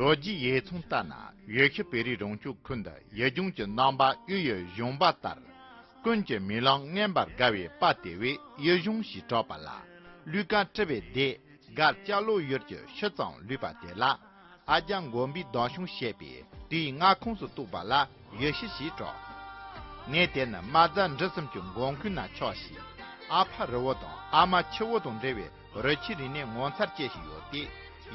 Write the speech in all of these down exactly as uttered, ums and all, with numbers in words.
ལོ་རྒྱུས་ཡིག་ཚང་ལྟར་ན། ཡུལ་ཤུལ་བོད་རིགས་རང་སྐྱོང་ཁུལ་འདི་ཡུལ་ལྗོངས་ཀྱི་རྣམ་པ་དབུས་ཡུལ་གཞུང་པ་ལྟར། ཀུན་གྱི་སྨོན་ལམ་མངོན་པར་དགའ་བའི་དཔལ་དེ་བས་ཡུལ་གཞུང་ཞེས་གྲགས་པ་ལ། ལུས་ཀ་སྤྲུལ་པའི་སྡེ་སྒར་ལྕགས་ལོག་ཡུལ་གྱི་ཕྱི་གཙང་ལུས་པ་དེ་ལ། ཨ་རྒྱ་མགོན་པོའི་གདུང་ཤོང་ཞེས་པའི་དེའི་མངའ་ཁོངས་སུ་གཏོགས་པ་ལ་ཡུལ་ཤུལ་ཞེས་གྲགས། གནས་དེ་ནི་རྨ་རྫ་འབྲི་གསུམ་གྱི་འགོ་ཁུངས་ན་ཆགས་ཤིང་། ཨ་ཕ་རི་བོ་དང་ཨ་མ་ཆུ་བོ་དང་འབྲེལ་བའི་རི་ཆུའི་རིག་གནས་ངོ་མཚར་ཅན་ཞིག་ཡོད་དེ།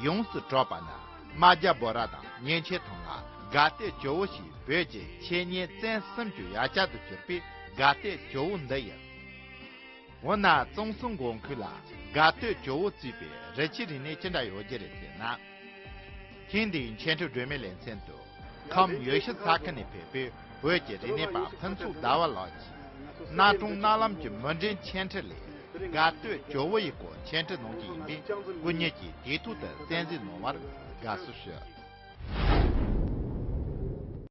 ཡོངས་སུ་གྲགས་པ་ནི་རྨ་རྒྱལ་བོ་ར་དང་ཉིན་བྱེད་ཐང་ལ་དགའ་སྟོད་ཇོ་བོ་ཞེས་བོད་ཀྱི་འཆད་ཉན་རྩེ་གསུམ་གྱི་ཡ་གྱལ་དུ་གྱུར་པའི་དགའ་སྟོད་ཇོ་བོ་འདི་ཡིན། འོ་ན་ཙོང་སུ་འགོ་ཁུལ་ལ་དགའ་སྟོད་ཇོ་བོ་གཙོས་པའི་རི་ཆུའི་རིག་གནས་ཅི་འདྲ་ཡོད་རྒྱུ་རེད་ཟེར་ན། ཐེངས་འདིའི་འཆད་ཁྲིད་སྒྲོན་མེའི་ལེ་ཚན་དུ། ཁམས་ཡུལ་ཤུལ་ས་ཁུལ་ནས་ཕེབས་པའི་བོད་ཀྱི་རིག་གནས་པ་ཕུན་ཚོགས་ཟླ་བ་ལགས་ཀྱིས། གནའ་གྲོང་གནའ་ལམ་གྱི་མུ་འབྲེལ་འཆད་ཁྲིད་ལས། དགའ་སྟོད་ཇོ་བོ་ཡི་སྐོར་འཆད་ཁྲིད་གནང་རྒྱུ་ཡིན་པས། སྐུ་ཉིད་ཀྱིས་དུས་ཐོག་ཏུ་གསན་གཟིགས་གནང་བར་དགའ་བསུ་ཞུ།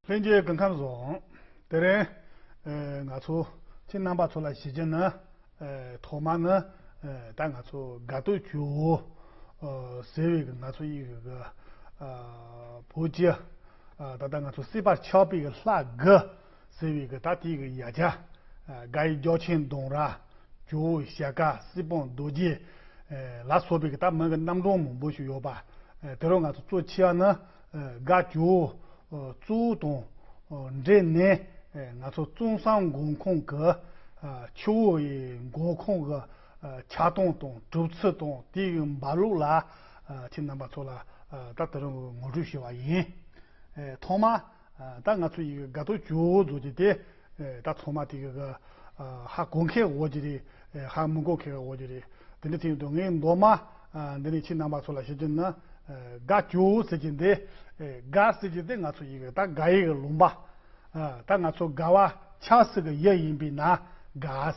ལྷན་རྒྱས་སྐུ་ཁམས་བཟང་། དེ་རིང་ང་ཚོ་ཁྱེད་རྣམ་པ་ཚོ་ལ་ཞུ་རྒྱུ་ནི། ཐོག་མ་ནི། ད་ང་ཚོ་དགའ་སྟོད་ཇོ་བོ་ཟེར་བའི་གི་ང་ཚོ་ཡི་གི་བོད་ཀྱི། ད་ལྟ་ང་ཚོ་སྲིད་པ་ཆགས་པའི་གི་ལྷ་དགུ་ཟེར་བའི་གི་ད་དེའི་གི་ཡ་གྱལ། དགའ་ཡི་རྒྱལ་ཆེན་གདོང་ར། ཇོ་བོ་ཞལ་དཀར། སྲིད་དཔུང་རྡོ་རྗེ་ལ་སོགས་པའི་གི་ད་མིང་གི་རྣམ་གྲངས་མང་པོ་ཞིག་ཡོད་པ། དེ་རུ་ང་ཚོ་གཙོ་ཆེ་བ་ནི། དགའ་ཇོ་བོ་གཙོ་བོ་དང་འབྲེལ་ནས། ང་ཚོ་ཙོང་ས་འགོ་ཁུལ་གྱི་ཆུ་བོ་ཡི་འགོ་ཁུལ་གྱི་ཆགས་སྟངས་དང་གྲུབ་ཚུལ་དང་དེའི་འབབ་ལུགས་ལ། ཁྱེད་རྣམ་པ་ཚོ་ལ་ད་དེ་རིང་ངོ་སྤྲོད་ཞུ་བ་ཡིན། ཐོག་མ། ད་ང་ཚོ་ཡི་དགའ་སྟོད་ཇོ་བོ་ཟེར་རྒྱུ་དེ། ད་ཚང་མ་དེ་གི་ཧ་གོ་མཁན་འོ་ཅི་རེད། ཧ་མི་གོ་མཁན་འོ་ཅི་རེད། དེ་འདྲ་དེ་ཡིན་དུས་ངས་མདོར་མ། འདི་ནས་ཁྱེད་རྣམ་པ་ཚོ་ལ་ཞུ་རྒྱུ་ནི། དགའ་ཇོ་བོ་ཟེར་རྒྱུ་འདི། དགའ་ཟེར་རྒྱུ་འདི་ང་ཚོ་ཡི་གི་ད་དགའ་ཡི་གི་ལུང་པ། ད་ང་ཚོ་དགའ་བ་ཆགས་སྲིད་གི་ཡུལ་ཡིན་པས་ན་དགའ་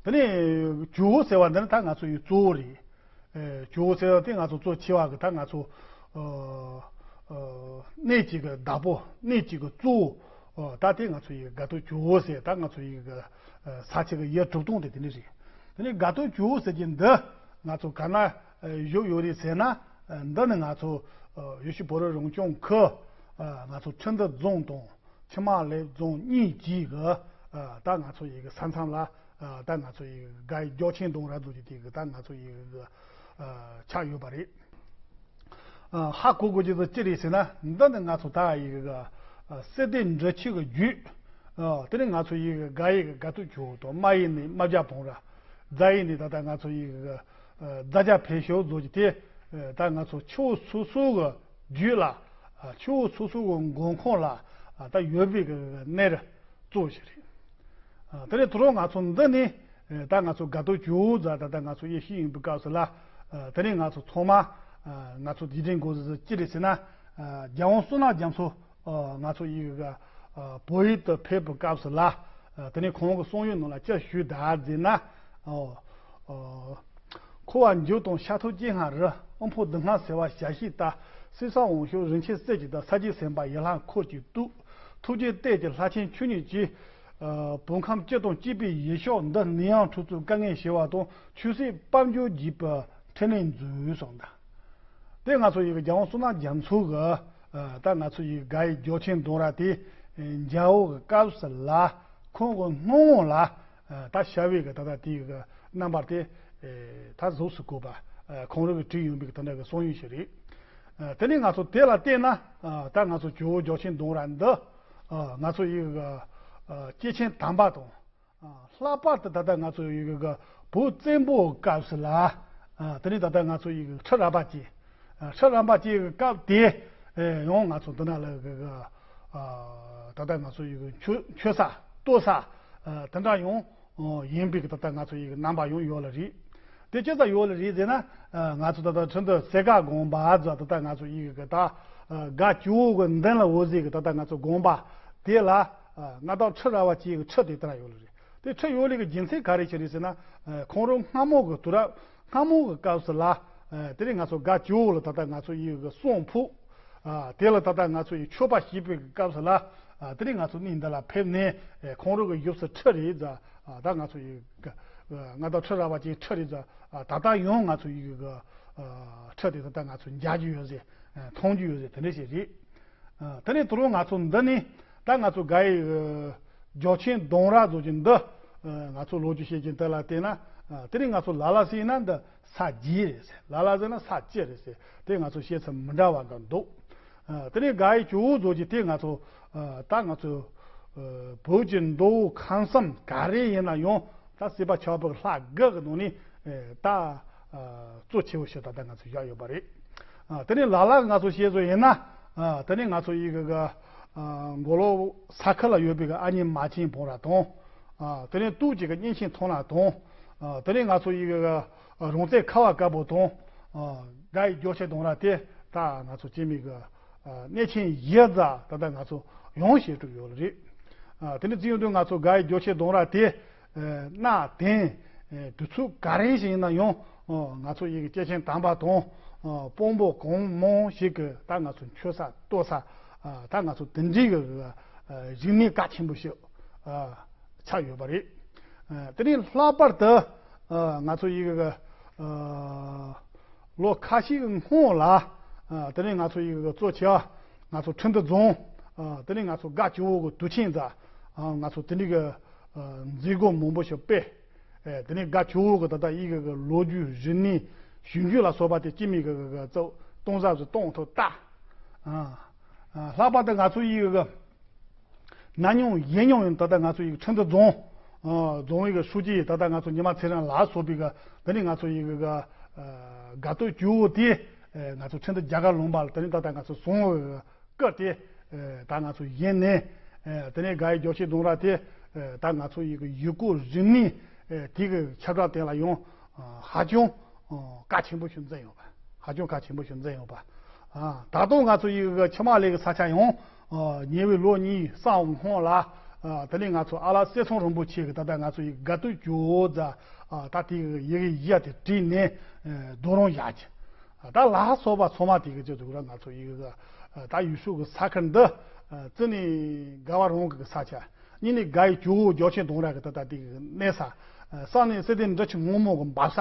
ཟེར། དེ་ནས་ཇོ་བོ་ཟེར་བ་འདི་ནི་ད་ང་ཚོ་ཡི་གཙོ་བོ་རེད། ཨེ། ཇོ་བོ་ཟེར་བ་དེ་ང་ཚོ་གཙོ་ཆེ་བ་གི་ད་ང་ཚོ། ཨ། ཨ། གནས་གཅིག་གི་བདག་པོ། གནས་གཅིག་གི་གཙོ་བོ། ཨ། ད་དེ་ང་ཚོ་ཡི་དགའ་སྟོད་ཇོ་བོ་ཟེར། ད་ང་ཚོ་ཡི་གི། ཨ། ས་ཆ་གི་ཡུལ་གྲུབ་སྟངས་དེ་དེ་འདྲ་རེད། དེ་ནས་དགའ་སྟོད་ཇོ་བོ་ཟེར་གྱི་འདི་ང་ཚོ་ག་ན། ཨ། བཞུགས་ཡོད་རེད་ཟེར་ན། ཨ། འདི་ནི་ང་ཚོ། ཨ། ཡུལ་ཤུལ་བོད་རིགས་རང་སྐྱོང་ཁུལ། ཨ། ང་ཚོ་ཁྲི་འདུ་རྫོང་དང་། ཆུ་དམར་ལེབ་རྫོང་གཉིས་ཀྱི་གི། ཨ། ད་ང་ཚོ་ཡི་གི་ས་མཚམས་ལ། ཨ། ད་ང་ཚོ་ཡི་གི་དགའ་ཡི་རྒྱལ་ཆེན་གདོང་ར་ཟེར་རྒྱུ་དེ་གི་ད་ང་ཚོ་ཡི་གི། ཨ། ཆགས་ཡོད་པ་རེད། ཨ། ཧ་གོ་དགོས་རྒྱུ་དེ་ཅི་རེད་ཟེར་ན། འདི་ནི་ང་ཚོ་ད་ཡི་གི། ཨ། སྲིད་དེ་འབྲི་ཆུ་གི་རྒྱུད། ཨ། དེ་ནི་ང་ཚོ་ཡི་གི་དགའ་ཡི་གི་དགའ་སྟོད་ཇོ་བོ་དང་། རྨ་ཡི་ནི་རྨ་བྱ་བོང་ར། རྫ་ཡི་ནི་ད་ལྟ་ང་ཚོ་ཡི་གི། ཨ། རྫ་བྱ་འཕེལ་ཤོག་ཟེར་རྒྱུ་དེ། ཨ། ད་ང་ཚོ་ཆུ་བོ་སོ་སོ་གི་རྒྱུད་ལ། ཨ། ཆུ་བོ་སོ་སོ་གི་འགོ་ཁུངས་ལ། ཨ། ད་ཡོད་པའི་གི་གནས་རི་གཙོ་བོ་ཞིག་རེད། ཨ། དེ་ནས་དེ་རུ་ང་ཚོ་འདི་ནི། ཨ། ད་ང་ཚོ་དགའ་སྟོད་ཇོ་བོ་ཟེར་ད་ལྟ་ང་ཚོ་ཡི་ཤུལ་ཡིན་པའི་སྐབས་སུ་ལ། ཨ། དེ་ནས་ང་ཚོ་ཚང་མ། ཨ། ང་ཚོ་རྗེས་དྲན་དགོས་ཟེར་ཅི་རེད་ཟེར་ན། ཨ། རྒྱལ་དབང་བསོད་ནམས་རྒྱ་མཚོ། ཨ། ང་ཚོ་ཡི་གི། ཨ། བོད་ཡུལ་དུ་ཕེབས་པའི་སྐབས་སུ་ལ། ཨ། དེ་ནས་ཁོང་གི་གསུང་ཡིག་ནང་ལ་ཅི་ཞུས་གདའ་ཟེར་ན། ཨོ། ཨོ། འཁོར་བ་འཇུག་དང་ཤ་ཐུབ་ཅི་སྔ་རུ། དབུལ་ཕོངས་སྡུག་བསྔལ་སེལ་བ་ཞལ་བཞེས་ལྟར། སྲིད་གསུམ་དབང་ཕྱུག་རིན་ཆེན་གསེར་གྱི་གདུགས། ས་སྐྱའི་སེམས་དཔའ་ཡི་ལྷ་འཁོར་གྱིས་གཏུགས། ཐུགས་རྗེའི་གཏེར་གྱི་ལྷ་ཆེན་ཆོས་ཉིད་ཀྱིས། ཨ། བོད་ཁམས་སྤྱི་དང་གཅིག་པའི་ཡུལ་ཕྱོགས་འདི། ནད་ཡམས་འཁྲུག་རྩོད་དཀའ་ངལ་ཞི་བ་དང་། ཆོས་སྲིད་དཔལ་འབྱོར་རྒྱས་པའི་འཕྲིན་ལས་མཛོད་གསུངས་གདའ། དེ་ང་ཚོ་ཡི་གི་རྒྱལ་དབང་བསོད་ནམས་རྒྱ་མཚོ་གི། ཨ། ད་ང་ཚོ་ཡི་གི་དགའ་ཡི་རྒྱལ་ཆེན་གདོང་ར་དེ། ཨ། མཇལ་བའི་སྐབས་སུ་ལ། ཁོང་གི་སྣང་ངོ་ལ། ཨ། ད་ཤར་བའི་གི་ད་ལྟ་དེའི་གི་རྣམ་པར་དེ། ཨ། ད་གཟུགས་སུ་བཀོད་པ། ཨ། ཁོང་རང་གི་བྲིས་ཡོང་བའི་གི་ད་ལྟ་གི་གསུང་ཡིག་ཞིག་རེད། ཨ། དེ་ནས་ང་ཚོ་དེ་ལ་བལྟས་ན། ཨ། ད་ང་ཚོ་ཇོ་བོ་རྒྱལ་ཆེན་གདོང་ར་འདི། ཨ། ང་ཚོ་ཡི་གི། ཨ། སྐྱེས་ཆེན་དམ་པ་དང་། ཨ། ལྷག་པར་དུ་ད་ལྟ་ང་ཚོ་ཡི་གི་བོད་བཙན་པོའི་སྐབས་སུ་ལ། ཨ། དེ་ནས་ད་ལྟ་ང་ཚོ་ཡི་གི་ཁྲི་རལ་པ་ཅན། ཨ། ཁྲི་རལ་པ་ཅན་གྱི་སྐབས་དེ། ཨེ། ཡང་ང་ཚོ་འདི་ན་ལ་གི་གི། ཨ། ད་ལྟ་ང་ཚོ་ཡི་གི་མཆོད་མཆོད་ས་བསྟོད་ས། ཨ། དེ་འདྲ་ཡང་ཡིན་པའི་གི་ད་ལྟ་ང་ཚོ་ཡི་གི་རྣམ་པ་ཡང་ཡོད་ལ་རེད། དེ་ཅི་ཙམ་ཡོད་ལ་རེད་ཟེར་ན། ཨ། ང་ཚོ་ད་ལྟ་ཁྲི་འདུ་གསེར་ཁ་དགོན་པ་ཟེར་ད་ལྟ་ང་ཚོ་ཡི་གི་ད། ཨ། དགའ་ཇོ་བོ་གི་མདུན་ལ་འོད་ཟེར་གི་ད་ལྟ་ང་ཚོ་དགོན་པ་དེ་ལ། ཨ། མངའ་བདག་ཁྲི་རལ་པ་ཅན་གྱི་ཁྲི་དེ་ལྟར་ཡོད་ལ་རེད། དེ་ཁྲི་ཡོད་ལེ་གི་རྒྱུ་མཚན་ག་རེ་ཞིག་རེད་ཟེར་ན། ཨ། ཁོང་རང་སྔ་མོ་གི་དུས་རབས་སྔ་མོ་གི་སྐབས་སུ་ལ། ཨ། དེ་རིང་ང་ཚོ་དགའ་ཇོ་བོ་ལ་ད་ལྟ་ང་ཚོ་ཡི་གི་གསུང་ཕུལ། ཨ། དེ་ལ་ད་ལྟ་ང་ཚོ་ཡི་མཆོད་པ་ཞུས་པའི་གི་སྐབས་སུ་ལ། ཨ། དེ་རིང་ང་ཚོ་གནས་འདི་ལ་ཕེབས་ནས། ཨ། ཁོང་རང་གི་ཡུལ་སུ་ཁྲི་རེད་ཟེར། ཨ། ད་ང་ཚོ་ཡི་གི། ཨ། མངའ་བདག་ཁྲི་རལ་པ་ཅན་ཁྲི་རེད་ཟེར། ཨ། ད་ལྟ་ཡང་ང་ཚོ་ཡི་གི། ཨ། ཨ་ཁྲི་དེ་ད་ལྟ་ང་ཚོ་མཇལ་རྒྱུ་ཡོད་ཟེར། ཨ་མཐོང་རྒྱུ་ཡོད་ཟེར། དེ་འདྲ་ཞིག་རེད། ཨ་དེ་ནས་དུ་རུང་ང་ཚོ་འདི་ནས་ད་ང་ཚོ་དགའ་ཡི་ཨ་རྒྱལ་ཆེན་གདུང་ར་བཟོ་རྒྱུ་འདི། ཨ་ང་ཚོ་ལོ་རྒྱུས་བཤད་ཀྱིན་དེ་ལ་བལྟས་ན། ཨ་དེ་ནས་ང་ཚོ་ལ་ལ་ཟེར་ན་འདི་ས་རྒྱུས་རེད་ཟེར། ལ་ལ་ཟེར་ན་ས་བཅད་རེད་ཟེར། དེ་ང་ཚོ་བཤད་ཚུལ་མི་འདྲ་བ་འདྲ་འདུག་ཨ་དེ་ནས་དགའ་ཡི་ཇོ་བོ་བཟོ་རྒྱུ་དེ་ང་ཚོ་ཨ་ད་ང་ཚོ་ཨ་བོད་ཀྱི་མདོ་དབུས་ཁམས་གསུམ་ག་རེ་ཡིན་ན་ཡང་ད་སྲིད་པ་ཆགས་པའི་ལྷ་དགུ་གི་ནང་ནས་ཨ་ད་ཨ་གཙོ་ཆེ་བོ་ཞིག་ད་ལྟ་ང་ཚོ་བཞག་ཡོད་པ་རེད། ཨ་དེ་ནས་ལ་ལ་ང་ཚོ་བཤད་བཟོ་ཡིན་ན། ཨ་དེ་ནས་ང་ཚོ་ཡི་གི་གི་ཨ་མགོ་ལོག་ས་ཁུལ་ལ་ཡོད་པའི་གི་ཨ་མྱེས་རྨ་ཆེན་བོང་ར་དང་། ཨ་དེ་ནས་སྟོད་ཀྱི་གི་གཉན་ཆེན་ཐང་ལྷ་དང་། ཨ་དེ་ནས་ང་ཚོ་ཡི་གི་གི་རོང་བཙན་ཁ་བ་དཀར་པོ་དང་། ཨ་དགའ་ཡི་རྒྱལ་ཆེན་གདུང་ར་དེ་ད་ང་ཚོ་སྐྱེ་མི་གི་ཨ་གནས་ཆེན་བཞི་རྫ་ད་ལྟ་ང་ཚོ་ཡང་བཤད་གྲུབ་ཡོད་རེད། ཨ་དེ་ནས་བརྩིས་ཡོང་དུས་ང་ཚོ་དགའ་ཡི་རྒྱལ་ཆེན་གདུང་ར་དེ་ཨ་གནའ་དེང་ཨ་དུས་ཚོད་ག་རེ་ཞིག་ཡིན་ན་ཡང་ཨ་ང་ཚོ་ཡི་གི་སྐྱེས་ཆེན་དམ་པ་དང་ཨ་དཔོན་པོ་གང་མང་ཞིག་གི་ད་ང་ཚོ་མཆོད་ས་གཏོར་ས། ཨ་ད་ང་ཚོ་དེ་འདྲའི་གི་ཨ་རིག་གནས་གལ་ཆེན་པོ་ཞིག་ཨ་ཆགས་ཡོད་པ་རེད། ཨ་དེ་ནས་ལྷག་པར་དུ་ཨ་ང་ཚོ་ཡི་གི་ཨ་ལོ་ཁ་ཤས་ཀྱི་སྔོན་ལ། ཨ་དེ་ནས་ང་ཚོ་ཡི་གི་གཙོ་ཆེ་བ་ང་ཚོ་ཁྲི་འདུ་རྫོང་། ཨ་དེ་ནས་ང་ཚོ་དགའ་ཇོ་བོ་གི་དུས་ཆེན་ཟེར། ཨ་ང་ཚོ་དེ་འདྲའི་གི་ཨ་མཛད་སྒོ་མང་པོ་ཞིག་སྤེལ། ཨ་དེ་ནས་དགའ་ཇོ་བོ་གི་ད་ལྟ་ཡི་གི་གི་ལོ་རྒྱུས་རིག་གནས་ཞིབ་འཇུག་ལ་སོགས་པ་དེ་སྐྱེ་མི་གི་གི་གི་གཙོ་གཏོང་ས་སུ་གཏོང་ཐུབ་ད། ཨ་ཨ་ལྷག་པར་དུ་ང་ཚོ་ཡི་གི་གི་ན་ཉུང་གཞེས་ཉུང་ཡིན། ད་ལྟ་ང་ཚོ་ཡི་ཁྲི་འདུ་རྫོང་། ཨ་རྫོང་ཡི་གི་ཧྲུའུ་ཅི་ད་ལྟ་ང་ཚོ་ཉི་མ་ཚེ་རིང་ལ་སོགས་པའི་གི་དེ་ནས་ང་ཚོ་ཡི་གི་གི་ཨ་དགའ་སྟོན་ཇོ་བོ་དེ་ཨ་ང་ཚོ་ཁྲི་འདུ་རྒྱ་གར་ལུང་པ་ལ་དེ་ནས་ད་ལྟ་ང་ཚོ་བཟུང་བའི་གི་སྐབས་དེ་ཨ་ད་ང་ཚོ་གཞི་ནས་ཨ་དེ་ནས་དགའ་ཡི་རྒྱལ་ཆེན་གདུང་ར་དེ་ཨ་ད་ང་ཚོ་ཡི་གི་ཡུལ་སྐོར་རིག་གནས་ཨ་དེ་གི་ཁྱབ་བསྒྲགས་དེ་ལ་ཡང་ཨ་ཧ་ཅང་ཨ་གལ་ཆེན་པོ་ཞིག་འཛིན་ཡོད་པ། ཧ་ཅང་གལ་ཆེན་པོ་ཞིག་འཛིན་ཡོད་པ། ཨ་ད་དུང་ང་ཚོ་ཡི་གི་ཆུ་དམར་ལེབ་གི་ས་ཆ་ཡང་ཨ་ཉེ་བའི་ལོ་གཉིས་གསུམ་སྔོན་ལ་ཨ་དེ་ནས་ང་ཚོ་ཨ་ལགས་གསེར་ཚང་རིན་པོ་ཆེ་གི་ད་ལྟ་ང་ཚོ་ཡི་གི་དགའ་སྟོན་ཇོ་བོ་ཟེར། ཨ་ད་དེ་གི་ཡི་གེ་བཞི་དེ་བྲིས་ནས་ཨ་རྡོ་རིང་བཞག་གི། ཨ་ད་ལ་སོགས་པ་ཚང་མ་དེ་གི་ཅི་ཟེར་དགོས་ར། ང་ཚོ་ཡི་གི་ཨ་ད་ཡུལ་ཤུལ་གི་ས་ཁུལ་འདི་ཨ་རྩི་ནས་དགའ་བ་རང་གི་ས་ཆ། གཉིས་ནས་དགའ་ཡི་ཇོ་བོ་རྒྱལ་ཆེན་གདུང་ར་གི་ད་ལྟ་དེ་གི་གནས་ས། ཨ་གསུམ་ནས་སྲིད་ལྡན་འབྲི་ཆུ་སྔོན་མོ་གི་འབབ་ས།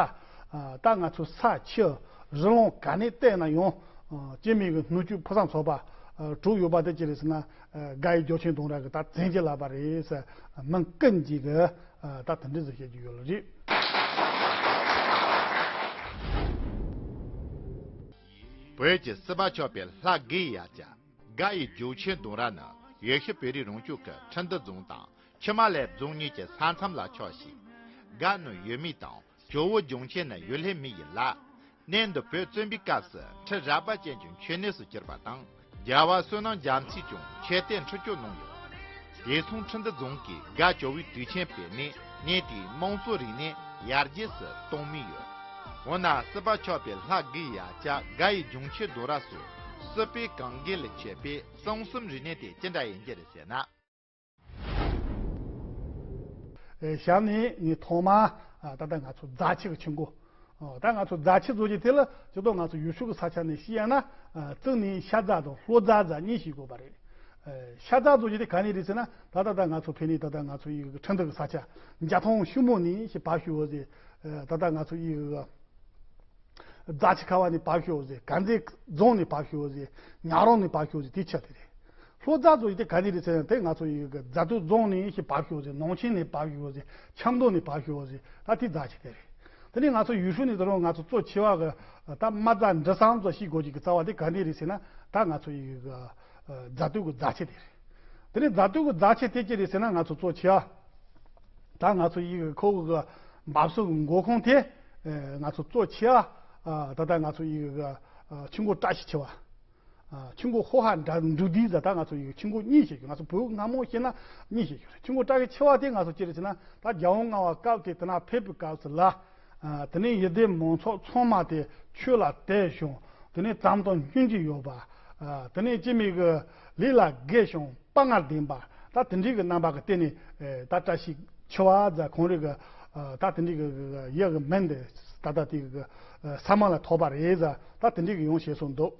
ཨ་ད་ང་ཚོ་ས་ཆུ་རི་ལུང་ག་ནས་བལྟས་ན་ཡང་ཨ་སྐྱེ་མེད་ཀྱི་སྣོད་བཅུད་ཕུན་སུམ་ཚོགས་པ་ཨ་གྲུབ་ཡོད་པ་དེ་ཅི་རེད་ཟེར་ན། ཨ་དགའ་ཡི་རྒྱལ་ཆེན་གདུང་ར་གི་ད་བཙན་གྱི་ལག་པ་རེད་ཟེར་མིང་ཀུན་གྱིས་གི་ཨ་ད་དེ་འདྲ་ཟེར་བཤད་ཀྱི་ཡོད་ལ་རེད། བོད་ཀྱི་སྲིད་པ་ཆགས་པའི་ལྷ་དགུའི་ཡ་གྱལ་དགའ་ཡི་རྒྱལ་ཆེན་གདུང་ར་ནི་ཡུལ་ཤུལ་བོད་རིགས་རང་སྐྱོང་གི་ཁྲི་འདུ་རྫོང་དང་ཆུ་དམར་ལེབ་རྫོང་གཉིས་ཀྱི་ས་མཚམས་ལ་ཆགས་ཤིང་། དགའ་ནི་ཡུལ་མིང་དང་ཇོ་བོ་རྒྱལ་ཆེན་ནི་ཡུལ་ལྷའི་མིང་ཡིན་ལ། གནས་འདི་བོད་བཙན་པོའི་སྐབས་སུ་ཁྲི་རལ་པ་ཅན་གྱི་མཆོད་གནས་སུ་གྱུར་པ་དང་། རྒྱལ་བ་བསོད་ནམས་རྒྱ་མཚོས་ཀྱང་མཆོད་རྟེན་ཁྲི་བཅུ་གནང་ཡོད། དེ་མཚུངས་ཁྲི་འདུ་རྫོང་གིས་དགའ་ཇོ་བོའི་དུས་ཆེན་སྤེལ་ནས་གནས་དེའི་དམངས་གཙོ་རིག་གནས་ཡར་རྒྱས་སུ་གཏོང་མུས་ཡོད། འོ་ན་སྲིད་པ་ཆགས་པའི་ལྷ་དགུའི་ཡ་གྱལ་དགའ་ཡི་རྒྱལ་ཆེན་གདུང་ར་སོགས་སྲིད་པའི་གངས་རྒན་ལས་མཆེད་པའི་གསང་གསུམ་རིག་གནས་དེ་ཅི་འདྲ་ཡིན་རྒྱུ་རེད་ཟེར་ན། ཨེ་ཞབས་ནས་ངས་ཐོག་མ་ཨ་ད་ལྟ་ང་ཚོ་རྫ་ཆུ་གི་ཆུ་མགོ། ཨ་ད་ང་ཚོ་རྫ་ཆུ་བཟོ་རྒྱུ་དེ་ལ་སྤྱིར་བཏང་ང་ཚོ་ཡུལ་ཤུལ་གི་ས་ཆ་ནས་བཤད་ཡ་ན། ཨ་རྩིག་ནས་ཤ་རྫ་དང་ལྷོ་རྫ་ཟེར་གཉིས་ཤིག་དགོས་པ་རེད། ཨེ་ཤ་རྫ་བཟོ་རྒྱུ་དེ་ག་ནས་རེད་ཟེར་ན། ད་ལྟ་ད་ང་ཚོ་ཕེབས་ནས་ད་ལྟ་ང་ཚོ་ཡི་ཁྲི་འདུ་གི་ས་ཆ་རྒྱ་ཐང་ཤུ་མོ་ནས་ཞིག་བབས་ཤིག་འོ་ཟེར། ཨ་ད་ལྟ་ང་ཚོ་ཡི་རྫ་ཆུ་ཁ་བ་ནས་བབས་ཤིག་འོ་ཟེར། དཀར་མཛེས་རྫོང་ནས་བབས་ཤིག་འོ་ཟེར། ཉག་རོང་ནས་བབས་ཤིག་འོ་ཟེར། དེ་ཆུ་དེ་རེད། ལྷོ་རྫ་བཟོ་རྒྱུ་དེ་ག་ནས་རེད་ཟེར་ན། དེ་ང་ཚོ་ཡི་གི་རྫ་སྟོད་རྫོང་ནས་ཞིག་བབས་ཤིག་འོ་ཟེར། ནང་ཆེན་ནས་བབས་ཤིག་འོ་ཟེར། ཆབ་མདོ་ནས་བབས་ཤིག་འོ་ཟེར། ད་དེ་རྫ་ཆུ་དེ་རེད། དེ་ནས་ང་ཚོ་ཡུལ་ཤུལ་ནས་ད་རུང་ང་ཚོ་གཙོ་ཆེ་བ་གི་ད་རྨ་རྫ་འབྲི་ཟམ་ཚོ་ཤེས་དགོས་རྒྱུ་གི་རྩ་བ་དེ་ག་ནས་རེད་ཟེར་ན། ད་ང་ཚོ་ཡི་གི་རྫ་སྟོད་ཀྱི་རྫ་ཆུ་དེ་རེད། དེ་ནས་རྫ་སྟོད་ཀྱི་རྫ་ཆུ་དེ་ཅི་རེད་ཟེར་ན། ང་ཚོ་གཙོ་ཆེ་བ་ད་ང་ཚོ་ཡི་གི་ཁོ་གི་འབབ་སོ་གི་མགོ་ཁུངས་དེ། ཨེ་ང་ཚོ་གཙོ་ཆེ་བ་ཨ་ད་ལྟ་ང་ཚོ་ཡི་གི་ཨ་ཆུ་མགོ་བཀྲ་ཤིས་ཆེ་བ། ཨ་ཆུ་མགོ་ཧོ་ཧ་འབྲུག་སྡེ་ཟེར། ད་ང་ཚོ་ཡི་ཆུ་མགོ་གཉིས་ཤིག་ཡོད། ང་ཚོ་བོད་སྔ་མོ་བཤད་ན་གཉིས་ཤིག་ཡོད་རེད། ཆུ་མགོ་བཀྲ་ཤིས་ཆེ་བ་དེ་ང་ཚོ་ཅི་རེད་ཟེར་ན། ད་རྒྱལ་དབང་ལྔ་པ་སྐབས་དེ་དེ་ན་ཕེབས་པའི་སྐབས་སུ་ལ། ཨ་དེ་ནས་ཡི་དམ་མང་ཚོགས་ཚང་མ་དེ་ཆོས་ལ་དད་ཞིང་། དེ་ནས་བྱམས་དང་སྙིང་རྗེ་ཡོད་པ། ཨ་དེ་ནས་སྐྱེ་མེད་ཀྱི་ལས་ལ་དགའ་ཞིང་དཔའ་ངར་ལྡན་པ། ད་དེ་འདྲའི་གི་རྣམ་པ་གི་སྟེང་ནས་ཨེ་ད་བཀྲ་ཤིས་ཆེ་བ་ཟེར། ཁོང་རང་གི་ཨ་ད་དེ་འདྲའི་གི་གི་ཡི་གི་མིང་དེ་ད་ལྟ་དེ་གི་གི་ཨ་ས་མ་ལ་ཐོགས་པ་རེད་ཟེར། ད་དེ་འདྲའི་གི་ཡང་བཤད་སྲོལ་འདུག་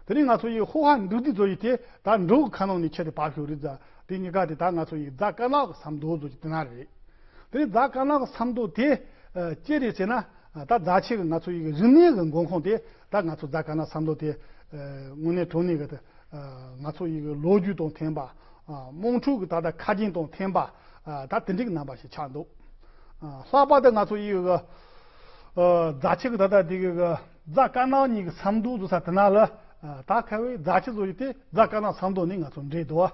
དེ་ནས་ང་ཚོ་ཡི་ཧོ་ཧ་འབྲུག་སྡེ་བཟོ་རྒྱུ་དེ་ད་འབྲུག་ཁ་ནང་ནས་ཆུ་དེ་བབས་ཤིག་རེད་ཟེར། དེ་གཉིས་ཀ་དེ་ད་ང་ཚོ་ཡི་རྫ་དཀར་ནག་གི་ཟམ་དོ་བཟོ་རྒྱུ་དེ་ན་རེད། དེ་ནས་རྫ་དཀར་ནག་གི་ཟམ་དོ་དེ་ཨ་ཅི་རེད་ཟེར་ན། ད་རྫ་ཆུ་གི་ང་ཚོ་ཡི་གེ་རིག་གནས་ཀྱི་མགོ་ཁུངས་དེ་ད་ང་ཚོ་རྫ་དཀར་ནག་ཟམ་མདོ་དེ་དངོས་གནས་དྲང་གནས་ཀྱི་ང་ཚོ་ཡི་གེ་ལོ་རྒྱུས་དང་མཐུན་པ། དམངས་ཁྲོད་ཀྱི་ད་ལྟ་ཁ་རྒྱུན་དང་མཐུན་པ། ད་དེ་འདྲའི་རྣམ་པ་ཞིག་ཆགས་འདུག་ལྷག་པར་དུ་ང་ཚོ་ཡི་གེ་རྫ་ཆུ་གི་ད་ལྟ་དེ་གི་རྫ་དཀར་ནག་གཉིས་ཀྱི་ཟམ་མདོ་བཟོ་ས་དེ་ན་ལ་ད་ཁ་བའི་རྫ་ཆུ་བཟོ་ཡི་དེ་རྫ་དཀར་ནག་ཟམ་མདོ་ནས་ང་ཚོ་འདྲེས་འདུག་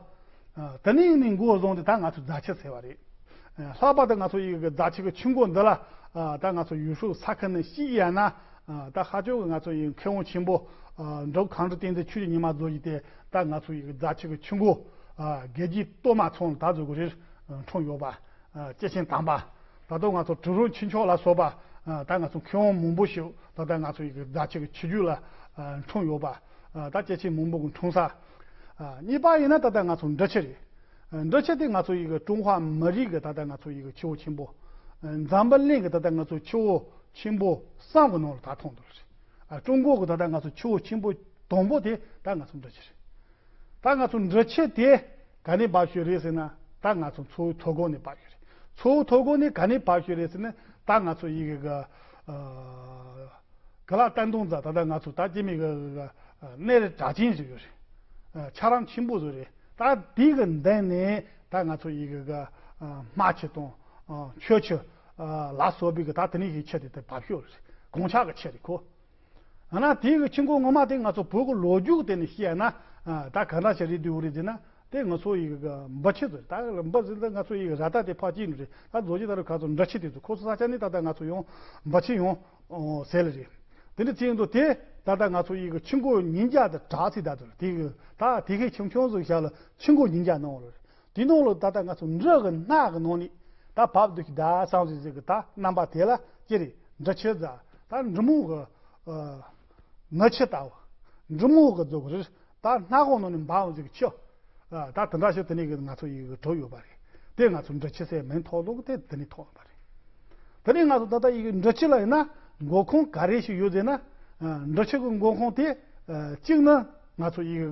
དེ་ནས་ནས་འགོ་བཟུང་སྟེ་ད་ང་ཚོ་རྫ་ཆུ་ཟེར་བ་རེད། ལྷག་པར་དུ་ང་ཚོ་ཡི་གེ་རྫ་ཆུ་གི་ཆུ་མགོ་འདི་ལ་ད་ང་ཚོ་ཡུལ་ཤུལ་ས་ཁུལ་ནས་ཤི་ཡ་ན་ད་ཧ་ཅང་གི་ང་ཚོ་ཡི་མཁས་དབང་ཆེན་པོ་འབྲུག་གངས་རི་བསྟན་འཛིན་ཆོས་ཀྱི་ཉི་མ་བཟོ་ཡི་དེ་ད་ང་ཚོ་ཡི་གེ་རྫ་ཆུ་གི་ཆུ་མགོ་དགེ་རྒྱས་གཏོར་མ་ཚང་ལ་ད་བཟོ་གི་རེད། འཁྲུངས་ཡོད་པ། སྐྱེས་ཆེན་དམ་པ། ད་དུང་ང་ཚོ་གྲུབ་རོན་ཆོས་མཆོག་ལ་སོགས་པ། ད་ང་ཚོ་མཁས་དབང་མང་པོ་ཞིག་ད་ལྟ་ང་ཚོ་ཡི་གེ་རྫ་ཆུ་གི་ཆུ་རྒྱུད་ལ་འཁྲུངས་ཡོད་པ། ད་སྐྱེས་ཆེན་མང་པོ་གི་འཁྲུངས་ས། གཉིས་པ་ཡིན་ན་ད་ལྟ་ང་ཚོ་འབྲི་ཆུ་རེད། འབྲི་ཆུ་དེ་ང་ཚོ་ཡི་གེ་ཀྲུང་ཧྭ་མི་རིགས་ཀྱི་ད་ལྟ་ང་ཚོ་ཡི་གེ་ཆུ་བོ་ཆེན་པོ། འཛམ་བུ་གླིང་གི་ད་ལྟ་ང་ཚོ་ཆུ་བོ་ཆེན་པོ་གསུམ་གི་ནང་ལ་ད་ཐོན་འདུག་རེད། ཀྲུང་གོ་གི་ད་ལྟ་ང་ཚོ་ཆུ་བོ་ཆེན་པོ་དང་པོ་དེ་ད་ང་ཚོ་འབྲི་ཆུ་རེད། ད་ང་ཚོ་འབྲི་ཆུ་དེ་ག་ནས་འབབ་ཤོད་རེད་ཟེར་ན། ད་ང་ཚོ་མཚོ་བོད་མཐོ་སྒང་ནས་འབབ་ཤོད་རེད། མཚོ་བོད་མཐོ་སྒང་ནས་ག་ནས་འབབ་ཤོད་རེད་ཟེར་ན། ད་ང་ཚོ་ཡི་གེ་ག་ལ་བསྟན་དོང་རྫ་ད་ལྟ་ང་ཚོ་ད་སྐྱེ་མི་གི་གནས་རི་གྲགས་ཅན་ཞིག་ཡོད་རེད། ཆ་རམས་ཆེན་པོ་ཟིག་རེད། ད་དེ་གི་མདུན་ནས་ད་ང་ཚོ་ཡི་གེ་ག་རྨ་ཆུ་དང་ཆུ་ཆུ་ལ་སོགས་པའི་གི་ད་དེ་ནས་ཡི་ཆུ་དེ་དེ་འབབ་ཤོད་རེད། གངས་འཁྱག་གི་ཆུ་རེད་ཁོ། ཨ་ན་དེའི་གི་ཆུ་མགོ་ངོ་མ་དེ་ང་ཚོ་བོད་ཀྱི་ལོ་རྒྱུས་ཀྱི་སྟེང་ནས་བཤད་ན། ད་ག་འདྲ་ཞིག་རེད་འདུག་རེད་ཟེར་ན། དེ་ང་ཚོ་ཡི་གི་འབུ་ཆུ་ཟེར། ད་འབུ་ཟེར་ད་ང་ཚོ་ཡི་གི་ར་ད་དེ་ཕར་སྐྱེས་ནི་རེད། ད་རྫོང་གི་ད་རུ་ཁ་ཚོ་འབྲི་ཆུ་དེ་ཚོ་ཁོ་ཚོ་ས་ཆ་ནི་ད་ལྟ་ང་ཚོ་ཡང་འབུ་ཆུ་ཡང་ཟེར་ལ་རེད། དེ་འདྲ་ཚིག་འདུག་དེ་ད་ལྟ་ང་ཚོ་ཡི་གི་ཆུ་མགོ་ཉིས་བརྒྱ་དང་གྲགས་ཚིག་ད་དུ་དེ་གི་ད་དེ་གི་ཆུང་ཆུང་ཟིག་བཞག་ལ་ཆུ་མགོ་ཉིས་བརྒྱ་གནང་བ་རེད། དེ་ནང་ལ་ད་ལྟ་ང་ཚོ་འབྲི་གི་སྣ་གི་ནང་ནས་ད་བབ་འདུག་གི་ད་བསམ་ཟིག་ཟིག་གི་ད་རྣམ་པ་དེ་ལ་ཅི་རེད། འབྲི་ཆུ་ཟ་ད་འབྲི་མོ་གི་ནུ་ཆུ་ལྟ་བུ། འབྲི་མོ་གི་རྫོགས་རི་ད་སྣ་གོང་ནང་ནས་འབབ་ཟིག་ཆུ། ད་དེ་འདྲ་ཞིག་དེ་ནས་གི་ང་ཚོ་ཡི་གི་གྲུབ་ཡོད་པ་རེད། དེ་ང་ཚོ་འབྲི་ཆུ་ཟེར་མིང་ཐོགས་ལོག་དེ་དེ་ནས་ཐོགས་ཡོད་པ་རེད། དེ་ནས་ང་ཚོ་ད་ལྟ་ཡི་གི་འབྲི་ཆུ་ལ་ཡིན་ན་མགོ་ཁུངས་ག་རེ་ཞིག་ཡོད་ཟེར་ན། འབྲི་ཆུ་གི་མགོ་ཁུངས་དེ་གཅིག་ནི་ང་ཚོ་ཡི་གི་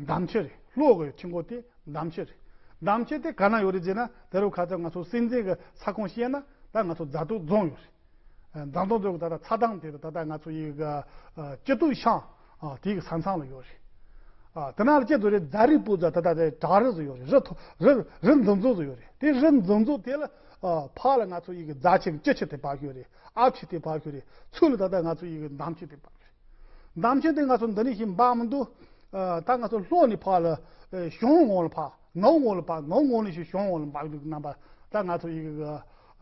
འདམ་ཆུ་རེད། ལྷོ་གི་ཆུ་མགོ་དེ་འདམ་ཆུ་རེད། འདམ་ཆུ་དེ་ག་ན་ཡོད་རེད་ཟེར་ན། དེ་རུ་ཁ་ཚ་ང་ཚོ་སྲིད་འཛིན་གི་ས་ཁོངས་བཤད་ན་ད་ང་ཚོ་རྫ་སྟོད་རྫོང་ཡོད་རེད། རྫ་སྟོད་རྫོང་གི་ད་ལྟ་ཚ་གདང་དེ་ད་ལྟ་ང་ཚོ་ཡི་གི་སྤྱི་འཐུས་ཤང་དེ་གི་ས་མཚམས་ལ་ཡོད་རེད། དེ་ན་ལ་སྐྱེ་དུ་རེད། རྫ་རི་སྤུ་རྫ་ད་ལྟ་དེ་བྲག་རི་ཟིག་ཡོད་རེད། རི་མཐོ་རི་རི་འཛོམས་འཛོམས་ཟིག་ཡོད་རེད། དེ་རི་འཛོམས་འཛོམས་དེ་ལ་ཕར་ལ་ང་ཚོ་ཡི་གི་རྫ་ཆུ་གི་སྤྱི་ཆུ་དེ་བབས་ཡོད་རེད། ཨ་ཆུ་དེ་བབས་ཡོད་རེད། ཚུར་ལ་ད་ལྟ་ང་ཚོ་ཡི་གི་འདམ་ཆུ་དེ་བབས་ཡོད་རེད། འདམ་ཆུ་དེ་ང་ཚོ་འདི་ནས་ཞིག་འབབ་མི་འདུག་ད་ང་ཚོ་ལྷོ་ནས་ཕར་ལ་གཞུང་ངོགས་ལ་ཕར་ནུབ་ངོགས་ལ་ཕར་ནུབ་ངོགས་ནས་ཞིག་གཞུང་ངོགས་ལ་འབབ་འདུག་རྣམ་པ། ད་ང་ཚོ་ཡི་གི་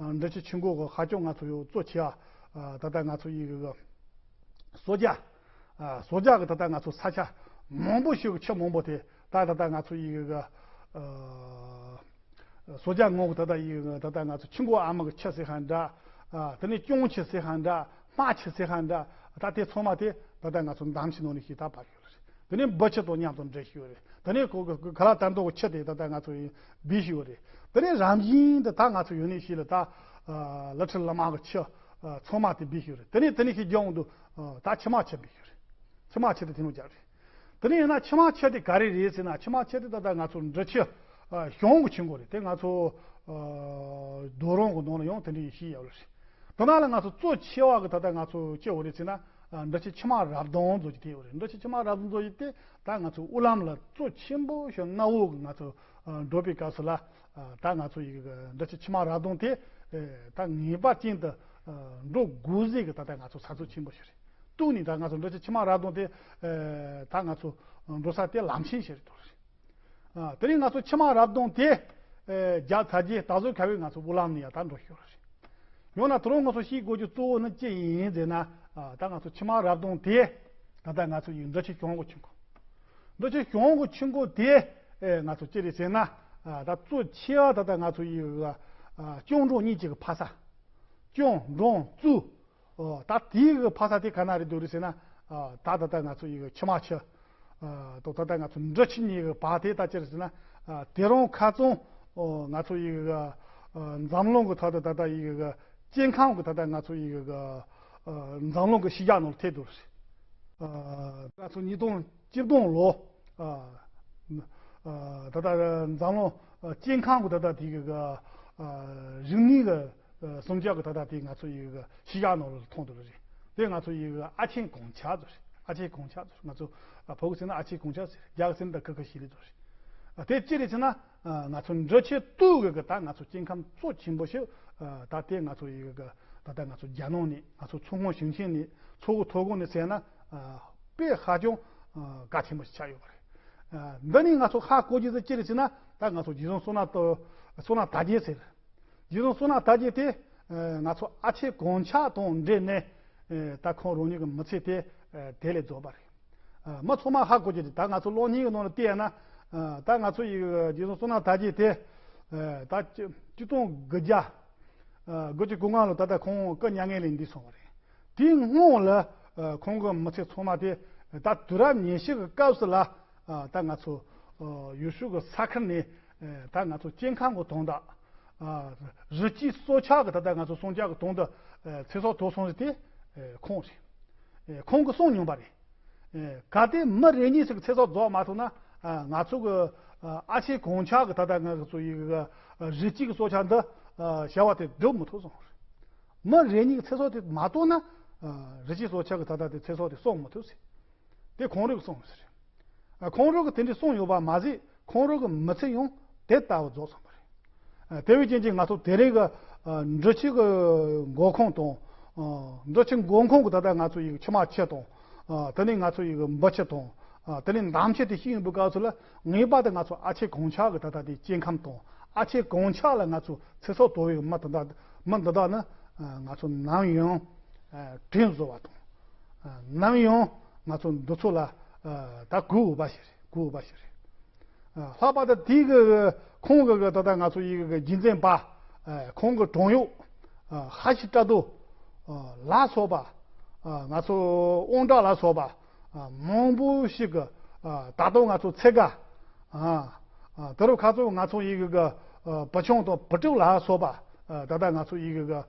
འབྲི་ཆུ་ཆུ་མགོ་གི་ཧ་ཅང་ང་ཚོ་ཡོད་གཙོ་ཆེ་བ། ད་ལྟ་ང་ཚོ་ཡི་གི་སོ་རྒྱ། སོ་རྒྱ་གི་ད་ལྟ་ང་ཚོ་ས་ཆ་མང་པོ་ཞིག་གི་ཆུ་མང་པོ་དེ་ད་ད་ལྟ་ང་ཚོ་ཡི་གི་སོ་རྒྱ་ངོས་ཀྱི་ད་ལྟ་ཡི་ད་ལྟ་ང་ཚོ་ཆུ་མགོ་ཨ་མ་གི་ཆུ་ཟེར་ཁན་འདྲ། ཨ། དེ་ནས་སྐྱོང་ཆུ་ཟེར་ཁན་འདྲ། སྨད་ཆུ་ཟེར་ཁན་འདྲ། ད་དེ་ཚང་མ་དེ་ད་ལྟ་ང་ཚོ་འདམ་ཆུ་ནང་ནས་ཞིག་ད་བབས་ཡོད་རེད། དེ་ནས་འབུ་ཆུ་དང་མཉམ་དུ་འདྲེས་ཡོད་རེད། དེ་ནས་ཁོ་གི་ག་ལ་དར་མདོ་གི་ཆུ་དེ་ད་ལྟ་ང་ཚོ་ཡིན་བིས་ཡོད་རེད། དེ་ནས་རང་བཞིན་དུ་ད་ང་ཚོ་ཡོད་ནས་ཞིག་ལ་ད་ལ་ཁྲི་ལ་མ་གི་ཆུ་ཚང་མ་དེ་བིས་ཡོད་རེད། དེ་ནས་དེ་ནས་ཞིག་རྒྱང་དུ་ད་ཆུ་མ་ཆུ་བིས་ཡོད་རེད། ཆུ་མ་ཆུ་དེ་དེ་མོ་རྒྱག་རེད། དེ་ནས་ཡིན་ན་ཆུ་མ་ཆུ་དེ་ག་རེ་རེད་ཟེར་ན། ཆུ་མ་ཆུ་དེ་ད་ལྟ་ང་ཚོ་འབྲི་ཆུ་གཞུང་གི་ཆུ་མགོ་རེད། དེ་ང་ཚོ་རྡོ་རོང་གི་ནང་ལ་ཡང་དེ་འདྲ་ཡིན་ཤེས་ཡོད་རེད། དེ་ན་ལ་ང་ཚོ་གཙོ་ཆེ་བ་གི་ད་ལྟ་ང་ཚོ་སྐྱེ་བོ་རེད་ཟེར་ན། འབྲི་ཆུ་ཆུ་མ་རབ་གདོང་ཟེར་གྱི་དེ་ཡོད་རེད། འབྲི་ཆུ་ཆུ་མ་རབ་གདོང་ཟེར་གྱི་དེ་ད་ང་ཚོ་དབུ་ལམ་ལ་གཙོ་ཆེན་པོ་ཞིག་གནའ་བོ་གི་ང་ཚོ་འགྲོ་བའི་སྐབས་སུ་ལ་ད་ང་ཚོ་ཡི་འབྲི་ཆུ་ཆུ་མ་རབ་གདོང་དེ་ད་ངེས་པར་ཅན་དུ་འགྲོ་དགོས་ཟེར་གྱི་ད་ལྟ་ང་ཚོ་ས་ཚོད་ཆེན་པོ་ཞིག་རེད། སྟུག་ནས་ད་ང་ཚོ་འབྲི་ཆུ་ཆུ་མ་རབ་གདོང་དེ་ད་ང་ཚོ་འགྲོ་ས་དེ་ལམ་ཆེན་ཞིག་རེད་འདུག་རེད། དེ་རིང་ང་ཚོ་ཆུ་མ་རབ་གདོང་དེ་རྒྱབ་ཚར་རྗེས་ད་གཟོད་ཁ་བའི་ང་ཚོ་དབུ་ལམ་ནས་ཡར་ད་འགྲོ་ཤོག་རེད། ཡང་ན་དེ་རིང་ང་ཚོ་ཤེས་དགོས་རྒྱུ་གཙོ་བོ་ནི་ཅི་ཡིན་ཟེར་ན། ད་ང་ཚོ་ཆུ་མ་རབ་གདོང་དེ་ད་ལྟ་ང་ཚོ་ཡི་འབྲི་ཆུ་གཞུང་གི་ཆུ་མགོ། འབྲི་ཆུ་གཞུང་གི་ཆུ་མགོ་དེ་ང་ཚོ་ཅི་རེད་ཟེར་ན། ད་གཙོ་ཆེ་བ་ད་ལྟ་ང་ཚོ་ཡི་སྐྱོང་འབྲོང་གཉིས་ཀྱི་ཕ་ས། སྐྱོང་འབྲོང་གཙོ། ཨོ། ད་དེའི་གི་ཕ་ས་དེ་ག་ན་རེད་འདུག་རེད་ཟེར་ན། ཨ། ད་ད་ལྟ་ང་ཚོ་ཡི་གི་ཆུ་མ་ཆུ། ཨ། ད་ད་ལྟ་ང་ཚོ་འབྲི་ཆུ་གཉིས་གི་བར་དེ་ད་ཅི་རེད་ཟེར་ན། ཨ། དེ་རིང་ཁ་སང་། ཨོ། ང་ཚོ་ཡི་གི། ཨ། འཛམ་གླིང་གི་ད་ད་ད་ལྟ་ཡི་གི་སྐྱེ་ཁམས་གི་ད་ལྟ་ང་ཚོ་ཡི་གི། ཨ། འཛམ་གླིང་གི་ཤེས་བྱ་ནང་ཐེབས་འདུག་རེད། ཨ། ང་ཚོ་ཉིས་སྟོང་བཅུ་བདུན་ལོ། ཨ། ཨ། ད་ལྟ་འཛམ་གླིང་སྐྱེ་ཁམས་གི་ད་ལྟ་དེ་གི། ཨ། རིག་གནས་གི་ སུམ་བརྒྱ་གི་ད་ལྟ་དེ་ང་ཚོ་ཡི་གེ་ཤི་ཡག་ནང་ལ་མཐོང་འདུག་རེད། དེ་ང་ཚོ་ཡི་གེ་ཨ་ཆེན་གོང་ཆ་ཚོ་རེད། ཨ་ཆེན་གོང་ཆ་ཚོ་རེད། ང་ཚོ་ཨ་ཕོ་གི་ཟེར་ན་ཨ་ཆེན་གོང་ཆ་ཟེར། རྒྱ་གི་ཟེར་ན་ད་ཁ་ཁ་ཤི་ལི་ཚོ་རེད། དེ་ཅི་རེད་ཟེར་ན། ང་ཚོ་འབྲི་ཆུ་སྟོད་གི་གི་ད་ང་ཚོ་སྐྱེ་ཁམས་གཙོ་ཆེན་པོ་ཞིག་ད་ལྟའི་ང་ཚོ་ཡི་གེ་ད་ལྟ་ང་ཚོ་རྒྱ་ནང་ནས་ང་ཚོ་མཚོ་སྔོན་ཞིང་ཆེན་ནས་མཚོ་བོད་མཐོ་སྒང་ནས་ཟེར་ན་དཔེ་ཧ་ཅང་གལ་ཆེན་པོ་ཞིག་ཆགས་ཡོད་པ་རེད། འདི་ནས་ང་ཚོ་ཧ་གོ་རྒྱུ་ཟེར་ཅི་རེད་ཟེར་ན། ད་ང་ཚོ་རྗེ་བཙུན་བསོད་ནམས་བསོད་ནམས་དར་རྒྱས་ཟེར། རྗེ་བཙུན་བསོད་ནམས་དར་རྒྱས་དེ་ང་ཚོ་ཨ་ཆེན་གོང་ཆ་དང་འབྲེལ་ནས་ད་ཁོང་རང་ཉིད་ཀྱི་མི་ཚེ་དེ་དེ་ལས་རྫོགས་པ་རེད། མི་ཚང་མ་ཧ་གོ་རྒྱུ་རེད། ད་ང་ཚོ་གློག་བརྙན་གྱི་ནང་ལ་བལྟས་ན། ད་ང་ཚོ་ཡི་རྗེ་བཙུན་བསོད་ནམས་དར་རྒྱས་དེ་ད་ཆིག་སྟོང་དགུ་བརྒྱ་དགུ་བཅུ་གོ་ལྔ་ལོ་ད་ལྟ་ཁོང་སྐུ་མྱ་ངན་ལས་འདས་སོང་བ་རེད། དེའི་སྔོན་ལ་ཁོང་གི་མི་ཚེ་ཚང་མ་དེ་ད་དུས་རབས་ཉི་ཤུ་གི་སྐབས་སུ་ལ་ད་ང་ཚོ་ཡུལ་ཤུལ་གྱི་ས་ཁུལ་ནས་ད་ང་ཚོ་སྐྱེ་ཁམས་ཀྱི་དོན་དག་རི་སྐྱེས་སྲོག་ཆགས་ཀྱི་ད་ལྟ་ང་ཚོ་སྲུང་སྐྱོབ་ཀྱི་དོན་དུ་ཚེ་སྲོག་དོར་སོང་ཟེར་དེ་ཁོང་རེད། ཁོང་གིས་གསུངས་མྱོང་པ་རེད། གལ་ཏེ་མི་རེ་གཉིས་ཤིག་ཚེ་སྲོག་རྫོགས་མ་ཐུབ་ན། ང་ཚོ་གི་ཨ་ཆེན་གོང་ཆ་གི་ད་ལྟ་ང་ཚོ་ཡི་གི་རི་སྐྱེས་ཀྱི་སྲོག་ཆགས་འདི་བྱ་བ་དེ་སྒྲུབ་མི་ཐུབ་སོང་། མི་རེ་གཉིས་ཀྱི་ཚེ་སྲོག་དེ་མ་གཏོགས་ན། རི་སྐྱེས་སྲོག་ཆགས་ཀྱི་ད་ལྟ་དེ་ཚེ་སྲོག་དེ་སྲུང་མི་ཐུབ་ཟེར། དེ་ཁོང་རང་གིས་གསུངས་ཟེར། ཁོང་རང་གིས་དེ་འདྲའི་གསུངས་ཡོད་པ་མ་ཟད། ཁོང་རང་གི་མི་ཚེ་ཡང་དེ་ལྟ་བུ་རྫོགས་སོང་བ་རེད། དེ་བས་ཀྱང་ཅིག་ང་ཚོ་དེ་རིང་གི་འབྲི་ཆུ་གི་མགོ་ཁུངས་དང་། འབྲི་ཆུ་མགོ་ཁུངས་ཀྱི་ད་ལྟ་ང་ཚོ་ཡི་ཆུ་དམར་ཆུ་དང་། དེ་ནས་ང་ཚོ་ཡི་འབུ་ཆུ་དང་། དེ་ནས་འདམ་ཆུ་དེ་ཤེས་ཡོན་པའི་སྐབས་སུ་ལ་ངེས་པར་དུ་ང་ཚོ་ཨ་ཆེན་གོང་ཆ་གི་ད་ལྟ་དེ་སྐྱེ་ཁམས་དང་ཨ་ཆེན་གོང་ཆ་ལ་ང་ཚོ་ཚེ་སྲོག་དོར་བའི་མི་དེ་དག་མི་འདི་དག་ནི་ང་ཚོ་ནམ་ཡང་དྲིན་གཟོ་བ་དང་། ནམ་ཡང་ང་ཚོ་འདི་ཚོ་ལ་ད་གུས་འོས་པ་ཞིག་རེད། གུས་འོས་པ་ཞིག་རེད། ལྷག་པར་དུ་དེའི་གི་ཁོང་གི་གི་ད་ལྟ་ང་ཚོ་ཡི་གི་རྒྱུན་འཛིན་པ། ཁོང་གི་གྲོང་གཡོག་ཧ་ཤི་ཏྲ་རྡོ་ལ་སོགས་པ། ང་ཚོ་དབང་གྲགས་ལ་སོགས་པ། མང་པོ་ཞིག་གི་ད་དུང་ང་ཚོ་ཚེ་དགའ། དུ་རུ་ཁ་ཚོ་ང་ཚོ་ཡི་གི་གི་བུ་ཆུང་དང་བུ་ཕྲུག་ལ་སོགས་པ། ད་ལྟ་ང་ཚོ་ཡི་གི་གི་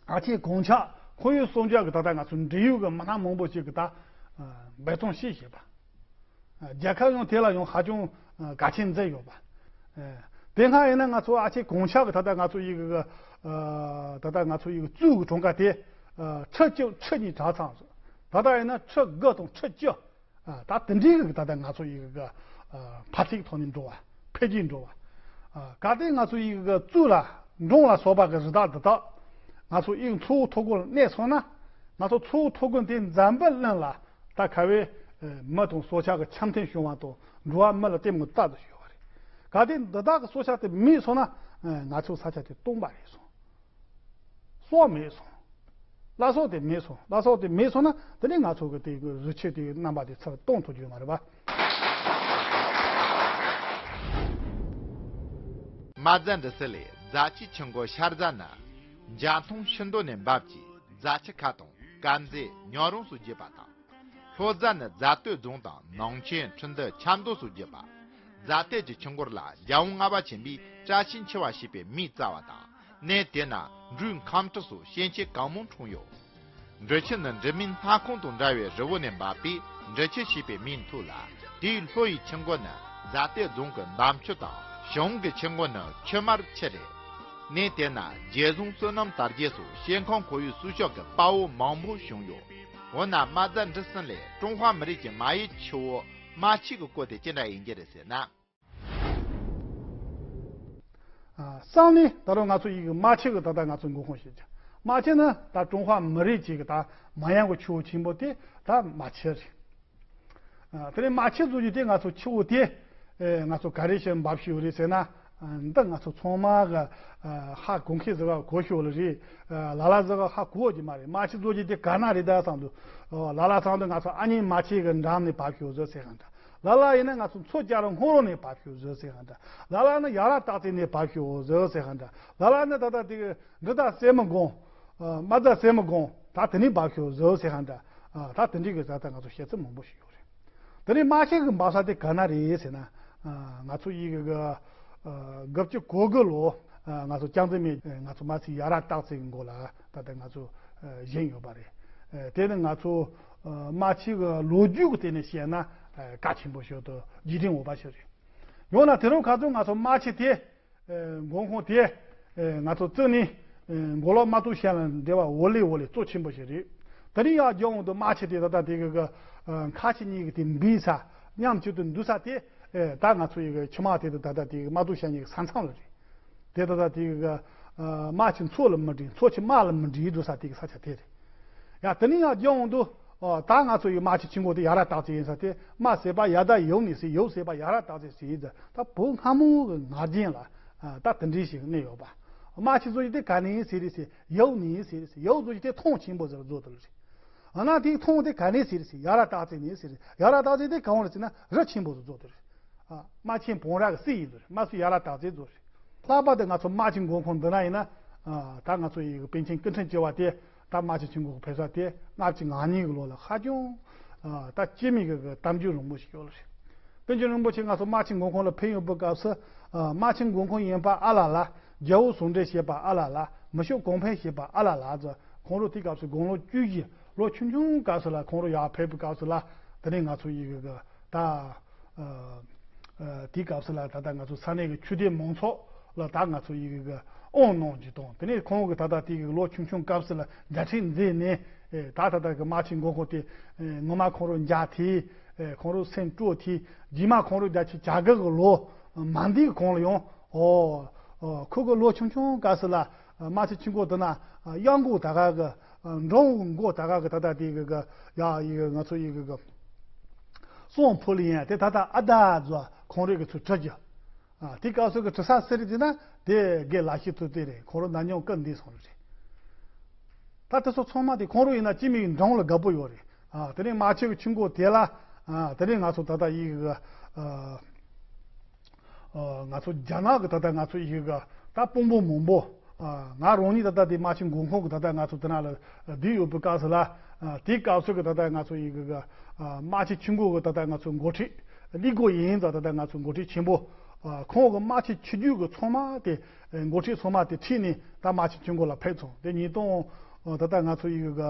ཨ་ཆེན་གོང་ཆ་ཁོར་ཡུག་སྲུང་སྐྱོབ་ཀྱི་ད་ལྟ་ང་ཚོ་འབྲེལ་ཡོད་ཀྱི་མི་སྣ་མང་པོ་ཞིག་གིས་ད་འབད་བརྩོན་བྱས་བྱས་པ། རྒྱལ་ཁབ་ཡང་དེ་ལ་ཡང་ཧ་ཅང་གལ་ཆེན་མཛད་ཡོད་པ། དེ་སྔ་ཡིན་ན་ང་ཚོ་ཨ་ཆེན་གོང་ཆ་གི་ད་ལྟ་ང་ཚོ་ཡི་གི་ད་ལྟ་ང་ཚོ་ཡི་གི་གཙོས་ཀྱི་གྲངས་ཀ་དེ་ཁྲི་བཅུ་ཁྲི་གཉིས་གྲགས་ཚར་སོང་། ད་ལྟ་ཡིན་ན་ཁྲི་དགུ་དང་ཁྲི་བཅུ། ད་དེ་འདྲའི་གི་ད་ལྟ་ང་ཚོ་ཡི་གི་འཕར་ཚད་ཐོག་ནས་འགྲོ་བ། འཕེལ་རྒྱས་འགྲོ་བ། གལ་ཏེ་ང་ཚོ་ཡི་གི་གཙོད་ལ་འབྲོང་ལ་སོགས་པ་གི་རི་དྭགས་འདི་དག་ང་ཚོ་ཡི་མཚོ་བོད་མཐོ་སྒང་ལ་གནས་སོང་ན། ང་ཚོ་མཚོ་བོད་མཐོ་སྒང་དེ་འཛམ་བུ་གླིང་ལ་ད་ག་བའི་མི་དང་སྲོག་ཆགས་ཀྱི་འཆམ་མཐུན་བྱུང་བ་དང་འགྲོ་བ་མི་ལ་གཏི་མུག་དར་དུ་ཡོད་པ་རེད། གལ་ཏེ་འདི་དག་གི་སྲོག་ཆགས་དེ་མེད་སོང་ན་ང་ཚོ་ས་ཆ་དེ་སྟོངས་པ་རེད་སོང་། སྲོག་མེད་སོང་། བླ་སྲོག་དེ་མེད་སོང་། བླ་སྲོག་དེ་མེད་སོང་ན་དེ་ནས་ང་ཚོ་གི་དེ་གི་རི་ཆུ་དེ་གི་རྣམ་པ་དེ་ཚུར་སྟོངས་ཐུབ་རྒྱུ་མ་རེད་པ། རྨ་རྫ་འབྲི་སྲོལ་ལས་རྫ་ཆུའི་ཆུ་མགོ་ཤར་རྫ་ནི་འཇམ་ཐང་ཤིང་སྡོང་ནས་འབབ་ཀྱི་རྫ་ཆུ་ཁ་དང་དཀར་མཛེས་ཉག་རོང་སོགས་རྒྱས་པ་དང་། ལྷོ་རྫ་ནི་རྫ་སྟོད་རྫོང་དང་ནང་ཆེན་ཁྲི་འདུ་ཆབ་མདོ་སོགས་བརྒྱུད་པ། རྫ་སྟོད་ཀྱི་ཆུ་མགོར་ལ་རྒྱལ་དབང་ལྔ་པ་ཆེན་པོས་བཀྲ་ཤིས་འཁྱིལ་བ་ཞེས་པའི་མིང་བཏགས་པ་དང་། གནས་དེ་ན་འབྲུག་ཁམས་སྤྲུལ་སོགས་ཞིང་ཆེན་གང་མང་འཁྲུངས་ཡོད། འབྲི་ཆུ་ནི་འབྲི་སྨན་སྣ་ཁུང་དང་འདྲ་བའི་རི་བོ་ནས་འབབ་པས་འབྲི་ཆུ་ཞེས་པའི་མིང་ཐོགས་ལ། དེའི་ལྷོ་ཡི་ཆུ་མགོ་ནི་རྫ་སྟོད་རྫོང་གི་འདམ་ཆུ་དང་། བྱང་གི་ཆུ་མགོ་ནི་ཆུ་དམར་ཆུ་རེད། གནས་དེ་ན་རྗེ་བཙུན་བསོད་ནམས་དར་རྒྱས་སོགས་ཞིང་ཁམས་ཁོར་ཡུག་སྲུང་སྐྱོབ་ཀྱི་དཔའ་བོ་མང་པོ་བྱུང་ཡོད། འོ་ན་རྨ་རྫ་འབྲི་སྲོལ་ལས་ཀྲུང་ཧྭ་མི་རིགས་ཀྱི་མ་ཡི་ཆུ་བོ་རྨ་ཆུ་གི་སྐོར་དེ་ཅི་འདྲ་ཡིན་གྱི་རེད་ཟེར་ན། གསང་གནས་ད་རུང་ང་ཚོ་ཡི་གི་རྨ་ཆུ་གི་ད་ལྟ་ང་ཚོ་མགོ་ཁུངས་བྱེད་ཀྱི། རྨ་ཆུ་ནི་ད་ཀྲུང་ཧྭ་མི་རིགས་ཀྱི་གི་ད་མ་ཡང་གི་ཆུ་བོ་ཆེན་པོ་དེ་ད་རྨ་ཆུ་རེད། དེ་ནས་རྨ་ཆུ་བཟོ་རྒྱུ་དེ་ང་ཚོ་ཆུ་བོ་དེ་ང་ཚོ་ག་རེ་བྱས་འབབ་ཤེས་ཡོད་རེད་ཟེར་ན། འདི་ང་ཚོ་ཚང་མ་གི་ཧ་གོ་མཁན་ཟེར་བ་གོ་ཤོད་ལ་རེད། ལ་ལ་ཟེར་བ་ཧ་གོ་གི་མ་རེད། རྨ་ཆུ་བཟོ་རྒྱུ་དེ་ག་ན་རེད་ད་བསམ་འདུག་ལ་ལ་བསམ་འདུག་ང་ཚོ་ཨ་མྱེས་རྨ་ཆུ་གི་འགྲམ་ནས་བབས་ཤོད་ཟེར་ཟེར་ག་འདྲ། ལ་ལ་ཡིན་ན་ང་ཚོ་མཚོ་སྐྱ་རོང་སྔོ་རོང་ནས་བབས་ཤོད་ཟེར་ཟེར་ག་འདྲ། ལ་ལ་ནི་ཡ་རབས་སྟག་རྩེ་ནས་བབས་ཤོད་ཟེར་ཟེར་ག་འདྲ། ལ་ལ་ནི་ད་ལྟ་དེ་གི་འབྲི་རྫ་སྲས་མོ་སྒང་། རྨ་རྫ་སྲས་མོ་སྒང་ད་དེ་ནས་བབས་ཤོད་ཟེར་ཟེར་ག་འདྲ། ད་དེ་འདྲའི་གི་ད་ལྟ་ང་ཚོ་བཤད་ཚུལ་མང་པོ་ཞིག་ཡོད་རེད། དེ་ནས་རྨ་ཆུ་གི་འབབ་ས་དེ་ག་ན་རེད་ཟེར་ན། ང་ཚོ་ཡི་གི་དགུ་བཅུ་གོ་དགུ་ལོ་ང་ཚོ་ལྕམ་རྩེ་མའི་ང་ཚོ་རྨ་ཆུ་ཡ་རབས་སྟག་རྩེ་གི་མགོ་ལ་ད་ལྟ་ང་ཚོ་བཞེངས་ཡོད་པ་རེད། དེ་ནི་ང་ཚོ་རྨ་ཆུ་གི་ལོ་རྒྱུས་ཀྱི་སྟེང་ནས་བཤད་ན་གལ་ཆེན་པོ་ཞིག་ཏུ་རྒྱུད་འཛིན་འོས་པ་ཞིག་རེད། ཡང་ན་དེ་རིང་ཁ་སང་ང་ཚོ་རྨ་ཆུ་དེ། མགོ་ཁུངས་དེ། ཨེ། ང་ཚོ་བཙུགས་ནས། ཨེ། མགོ་ལོག་རྨ་ཏོ་ཤན་ལ་འབྲེལ་བ་འོ་ལེ་འོ་ལེ་གཙོ་ཆེན་པོ་ཞིག་རེད། དེ་ནས་ཡར་རྒྱབ་འོང་དུ་རྨ་ཆུ་དེ་ད་ལྟ་དེ་གི་གི། ཨེ། མཁར་ཆུ་གཉིས་ཀྱི་དེ་འབུད་ས། མཉམ་གཅིག་ཏུ་འདུ་ས་དེ། ཨེ། ད་ང་ཚོ་ཡི་གི་ཆུ་དམག་དེ་དང་ད་ལྟ་དེ་གི་རྨ་ཏོ་ཤན་གཉིས་ཀྱི་ས་མཚམས་ལ་རེད། དེ་ད་ལྟ་དེ་གི་གི། ཨེ། རྨ་ཆུ་མཚོ་ལ་མི་འདྲེས། མཚོ་ཆུ་རྨ་ལ་མི་འདྲེས་འདུ་ས་དེ་གི་ས་ཆ་དེ་རེད། ཡ། དེ་ནས་ཡར་རྒྱབ་འོང་དུ། ཨ། ད་ང་ཚོ་ཡི་རྨ་ཆུ་ཆུ་འགོ་དེ་ཡ་ར་སྟག་རྩེ་ཡིན་ས་དེ། རྨ་ཟེར་བ་ཡ་ད་ཡོག་ནས་ཟེར། ཡོག་ཟེར་བ་ཡ་ར་སྟག་རྩེ་ཟེར་ཡིན་ཙང་། ད་བོད་སྔ་མོ་གི་ངག་རྒྱུན་ལ། ཨ། ད་དེ་འདྲའི་ཞིག་གནས་ཡོད་པ། རྨ་ཆུ་ཟེར་རྒྱུ་དེ་ག་ནས་ཟེར་རེད་ཟེར། ཡོག་ནས་ཟེར་རེད་ཟེར། ཡོག་ཟེར་རྒྱུ་དེ་མཐོངས་ཆེན་པོ་ཟེར་བཟོ་དེ་རེད། ཨ་ན་དེའི་མཐོངས་དེ་ག་ནས་ཟེར་རེད་ཟེར། ཡ་ར་སྟག་རྩེ་ནས་ཟེར་རེད། ཡ་ར་སྟག་རྩེ་དེ་གང་རེད་ཟེར་ན་རི་ཆེན་པོ་ཟེར་བཟོ་དེ་རེད། ཨ། རྨ་ཆེན་བོང་ར་གི་སྲས་ཡིན་ཟེར། རྨ་སྲས་ཡ་ར་སྟག་རྩེ་ཟེར་རེད། ལྷག་པར་དུ་ང་ཚོ་རྨ་ཆུ་མགོ་ཁུངས་འདི་ན་ཡིན་ན། ཨ། ད་ང་ཚོ་ཡི་གི་པཎ་ཆེན་སྐུ་ཕྲེང་བཅུ་བ་དེ། ད་རྨ་ཆུ་ཆུ་འགོ་ཕེབས་ས་དེ་ལྔ་བཅུ་ང་གཉིས་ཀྱི་ལོ་ལ་ཧ་ཅང་། ཨ། ད་སྐྱེ་དམན་གྱི་གི་གཏམ་རྒྱུད་རིང་པོ་ཞིག་ཡོད་ལ་རེད། པཎ་ཆེན་རིན་པོ་ཆེ་ང་ཚོ་རྨ་ཆུ་མགོ་ཁུངས་ལ་ཕེབས་ཡོང་པའི་སྐབས་སུ། ཨ། རྨ་ཆུ་མགོ་ཁུངས་ཡིན་པ་ཨ་ལ་ལ། རྒྱལ་པོ་ཟུང་འབྲེལ་བྱས་པ་ཨ་ལ་ལ། མི་ཤོག་གོང་འཕེལ་བྱས་པ་ཨ་ལ་ལ་ཙང་། ཁོང་རང་དེའི་སྐབས་སུ་དགུང་ལོ་བཅུ་བཞི། ལོ་ཆུང་ཆུང་སྐབས་སུ་ལ་ཁོང་རང་ཡར་ཕེབས་པའི་སྐབས་སུ་ལ། དེ་ནས་ང་ཚོ་ཡི་གི་གི་ད། ཨ། ཨ། དེའི་སྐབས་སུ་ལ་ད་ལྟ་ང་ཚོ་ས་གནས་ཀྱི་ཆོས་སྡེ་མང་ཚོགས་ལ་ད་ང་ཚོ་ཡི་གི་གི་དབང་གནང་རྒྱུ་དང་། དེ་ནས་ཁོང་གི་ད་ལྟ་དེ་གི་ལོ་ཆུང་ཆུང་སྐབས་སུ་ལ་དགའ་ཁྲིད་མཛད་ནས། ཨེ། ད་ད་ལྟ་གི་རྨ་ཆུ་མགོ་ཁུངས་དེ། ཨེ། ངོ་མ་ཁོང་རང་མཇལ་ཐུབ། ཨེ། ཁོང་རང་སེམས་སྤྲོ་ཐུབ། རྗེས་མ་ཁོང་རང་བརྒྱ་ཆ་གྱ་དགུ་གི་ལོ་མ་འདས་གོང་ལ་ཡང་། ཨོ། ཨོ། ཁོ་གི་ལོ་ཆུང་ཆུང་སྐབས་སུ་ལ། ཨ། རྨ་ཆུ་ཆུ་འགོ་དེ་ན། ཨ། གཡང་འགོ་ད་ག་གི། ཨ། འབྲོང་འགོ་ད་ག་གི་ད་ལྟ་དེ་གི་གི། ཡ། ཡི་གི་ང་ཚོ་ཡི་གི་གི། སོང་ཕུ་ལི་ཡན་དེ་ད་ལྟ་ཨ་ད་ཛོ་ཁོང་རང་གི་ཚུར་ཁྲིད་རྒྱུ། ཨ། དེ་སྐབས་སུ་གི་ཁྲིད་ས་སུ་རེད་ཟེར་ན་དེ་དགེ་ལགས་ཤི་ཐུབ་བསྟན་རེད། ཁོང་རང་ན་མཉམ་སྐུ་འདས་སོང་རེད། ད་དེ་ཚོ་ཚང་མ་དེ་ཁོང་རང་ཡིན་ན་སྐྱེ་དམན་གྱི་འབྲོང་ལ་དགའ་པོ་ཡོད་རེད། ཨ། དེ་ནས་རྨ་ཆུ་གི་ཆུ་འགོ་དེ་ལ། ཨ། དེ་ནས་ང་ཚོ་ད་ལྟ་ཡི་གི། ཨ། ཨ། ང་ཚོ་རྒྱ་ནག་གི་ད་ལྟ་ང་ཚོ་ཡི་གི་ད་དཔོན་པོ་མང་པོ། ཨ། ང་རང་ཉིད་ད་ལྟ་དེ་རྨ་ཆུ་མགོ་ཁུངས་གི་ད་ལྟ་ང་ཚོ་དེ་ན་ལ་བསྡད་ཡོད་པའི་སྐབས་སུ་ལ། ཨ། དེའི་སྐབས་སུ་གི་ད་ལྟ་ང་ཚོ་ཡི་གི་གི། ཨ། རྨ་ཆུ་ཆུ་འགོ་གི་ད་ལྟ་ང་ཚོ་འགོ་ཁྲིད་ལི་གོ་ཡིན་ཙང་། ད་ལྟ་ང་ཚོ་འགོ་ཁྲིད་ཆེན་པོ། ཨ། ཁོང་གི་རྨ་ཆུ་ཆུ་རྒྱུད་གི་ཚང་མ་དེ། ཨ། འགོ་ཁྲིད་ཚང་མ་དེ་ཁྲིད་ནས་ད་རྨ་ཆུ་ཆུ་འགོ་ལ་ཕེབས་སོང་། དེ་ཉིས་སྟོང་། ཨ། ད་ལྟ་ང་ཚོ་ཡི་གི་གི།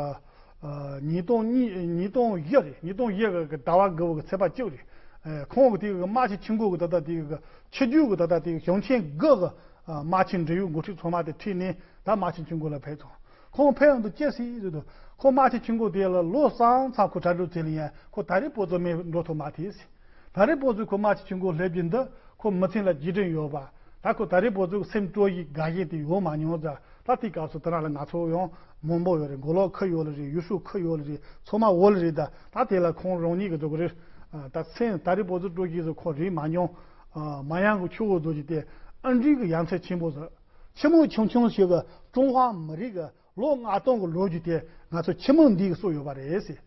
ཨ། ཉིས་སྟོང་གཉིས། ཉིས་སྟོང་བཞི་རེད། ཉིས་སྟོང་བཞི་གི་ཟླ་བ་དགུ་པ་གི་ཚེས་པ་གཅིག་རེད། ཨ། ཁོང་གི་དེ་གི་རྨ་ཆུ་ཆུ་འགོ་གི་ད་ལྟ་དེ་གི་ཆུ་རྒྱུད་གི་ད་ལྟ་དེ་གི་ཞིང་ཆེན་དགུ་གི། ཨ། རྨ་ཆུ་འབྲེལ་ཡོད་འགོ་ཁྲིད་ཚང་མ་དེ་ཁྲིད་ནས་ད་རྨ་ཆུ་ཆུ་འགོ་ལ་ཕེབས་སོང་། ཁོང་ཕེབས་ཡོང་དུས་ཅི་ཟེར་དུས། ཁོ་རྨ་ཆུ་ཆུ་འགོ་དེ་ལ་ལོ་གསུམ་ཙམ་ཁོ་གྲ་སྒྲིག་བྱས་ལ་ཡང་ཁོ་ད་རེས་བར་དུ་མི་འགྲོ་ཐུབ་མ་ཐལ་ཟེར། ད་རེས་བར་དུ་ཁོ་རྨ་ཆུ་ཆུ་འགོ་སླེབས་རྒྱུ་འདི་ཁོ་མི་ཚེ་ལ་རྒྱུན་འབྲིང་ཡོད་པ། ད་ཁོ་ད་རེས་བར་དུ་སེམས་སྤྲོ་བའི་དགའ་ཞེན་དེ་ཡོད་མ་མྱོང་ཙང་། ད་དེའི་སྐབས་སུ་དེ་ན་ལ་ང་ཚོ་ཡང་མང་པོ་ཡོད་རེད། མགོ་ལོག་ཁུལ་ཡོད་ལ་རེད། ཡུལ་ཤུལ་ཁུལ་ཡོད་ལ་རེད། ཚང་མ་ཡོད་ལ་རེད། ད་ད་དེ་ལ་ཁོང་རང་ཉིད་ཀྱི་འདུག་གི་རེད། ཨ། ད་སེམས་ད་རེས་བར་དུ་སྤྲོ་སྐྱིད་སུ་ཁོ་རེད་མ་མྱོང་། ཨ། མ་ཡང་གི་ཆུ་བོ་རྡོ་རྗེ་དེ་ཨ་འབྲུག་གི་ཡ་མཚན་ཆེན་པོ་ཟེར། ཆུ་མོ་ཆུང་ཆུང་ཞིག་གི་ཀྲུང་ཧྭ་མི་རིགས་ཀྱི་ལོ་ལྔ་སྟོང་གི་ལོ་རྒྱུས་དེ་ང་ཚོ་ཆུ་མོ་འདི་གི་སྲོལ་ཡོད་པ་རེད་ཟེར།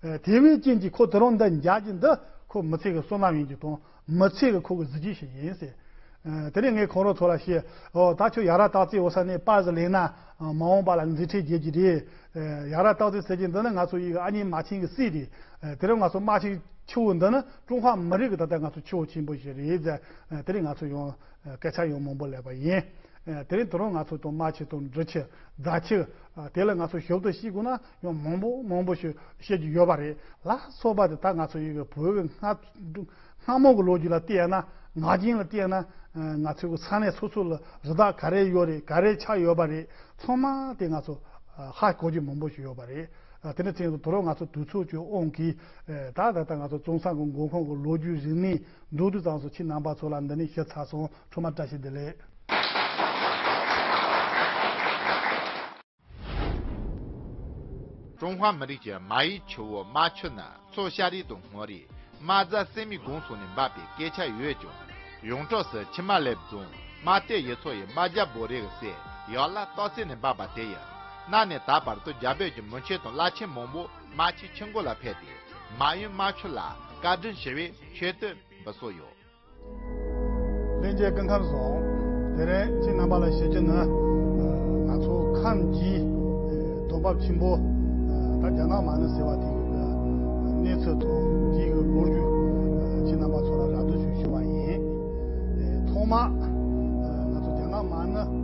ཨ། དེ་བས་ཅན་གྱིས་ཁོ་དེ་རིང་འདི་མཇལ་རྒྱུ་འདི་ཁོ་མི་ཚེ་གི་བསོད་ནམས་ཡིན་རྒྱུ་དང་། མི་ཚེ་གི་ཁོ་གི་གཟི་བརྗིད་ཞིག་ཡིན་ཟེར། ཨ། དེ་ནས་ངས་ཁོང་རང་ཚོ་ལ་བཤད། ཨོ། ད་ཁྱོད་ཡ་ར་སྟག་རྩེ་འོ་ས་ནས་པར་ཟིག་ལེན་ན། ཨ། མ་འོངས་པ་ལ་མཛད་འཕྲིན་རྒྱས་ཀྱི་རེད། ཨ། ཡ་ར་སྟག་རྩེ་ཟེར་གྱི་འདི་ནི་ང་ཚོ་ཡི་གི་ཨ་མྱེས་རྨ་ཆེན་གྱི་སྲས་རེད། ཨ། དེ་རིང་ང་ཚོ་རྨ་ཆེན་ཆུ་བོ་འདི་ནི་ཀྲུང་ཧྭ་མི་རིགས་ཀྱི་ད་ལྟ་ང་ཚོ་ཆུ་བོ་ཆེན་པོ་ཞིག་རེད་ཟེར། ཨ། དེ་རིང་ང་ཚོ་ཡང་སྐད་ཆ་ཡང་མང་པོ་ལབ་པ་ཡིན། ཨ། དེ་རིང་དེ་རིང་ང་ཚོ་དང་རྨ་ཆུ་དང་འབྲི་ཆུ། རྫ་ཆུ། ཨ། དེ་ལ་ང་ཚོ་ཞིབ་ཏུ་ཤེས་དགོས་ན་ཡང་མང་པོ་མང་པོ་ཞིག་བཤད་རྒྱུ་ཡོད་པ་རེད། ལ་སོགས་པ་དེ་ད་ང་ཚོ་ཡི་གི་བོད་ཀྱི་སྔ་སྔ་མོ་གི་ལོ་རྒྱུས་ལ་བལྟས་ན། ངག་རྒྱུན་ལ་བལྟས་ན། ཨ། ང་ཚོའི་གི་ས་གནས་སོ་སོ་ལ་རི་དྭགས་ག་རེ་ཡོད་རེད། ག་རེ་ཆགས་ཡོད་པ་རེད། ཚང་མ་དེ་ང་ཚོ། ཨ། ཧ་གོ་རྒྱུ་མང་པོ་ཞིག་ཡོད་པ་རེད། ཨ། དེ་ནས་ཚེ་དུ་དོ་རོ་ང་ཚོ་དུས་ཚོད་ཀྱི་དབང་གིས། ཨ། ད་ད་ལྟ་ང་ཚོ་ཙུང་ས་གི་མགོ་ཁུངས་ཀྱི་ལོ་རྒྱུས་རིག་གནས་མདོར་བསྡུས་ཙམ་སོགས་ཁྱེད་རྣམ་པ་ཚོ་ལ་འདི་ནས་ཞུས་ཚར་སོང་། ཐོག་མར་བཀྲ་ཤིས་བདེ་ལེགས། ཀྲུང་ཧྭ་མི་རིགས་ཀྱི་མ་ཡུལ་ཆུ་བོ་རྨ་ཆུ་ནི་མཚོ་ཤར་རི་དང་སྔོན་རི། རྨ་རྫ་སེ་མོའི་གོང་སོགས་ནས་འབབ་པའི་སྐད་ཆ་ཡོད་ཀྱང་། ཡོངས་གྲགས་སུ་ཆུ་དམར་ལེབ་རྫོང་རྨ་སྟོད་ཡུལ་ཚོ་ཡི་རྨ་རྒྱ་བོ་རི་གི་སྲས་ཡར་ལ་སྟག་རྩེ་ནས་འབབ་པ་དེ་ཡིན། གནའ་ནས་ད་བར་དུ་རྒྱ་བོད་ཀྱི་མི་ཆོས་དང་བླ་ཆེན་མང་པོ་རྨ་ཆུ་ཆུ་འགོ་ལ་ཕེབས་ཏེ། མ་ཡུལ་རྨ་ཆུ་ལ་བཀའ་དྲིན་ཞུ་བའི་མཆོད་བསྟོད་འབུལ་སྲོལ་ཡོད། ལྷན་རྒྱས་སྐུ་ཁམས་བཟང་། དེ་རིང་ཁྱེད་རྣམ་པ་ལ་ཞུ་རྒྱུ་ནི། ང་ཚོ་ཁམས་ཀྱི་རྡོ་འབབ་ཆེན་པོ། ད་རྒྱ་ནག་མ་ཎི་ཟེར་བ་དེ་གི་གནས་ཚུལ་དང་དེའི་གི་ལོ་རྒྱུས་ཁྱེད་རྣམ་པ་ཚོ་ལ་ར་སྤྲོད་ཞུ་ཞུ་བ་ཡིན། ཐོག་མ་ང་ཚོ་རྒྱ་ནག་མ་ཎི་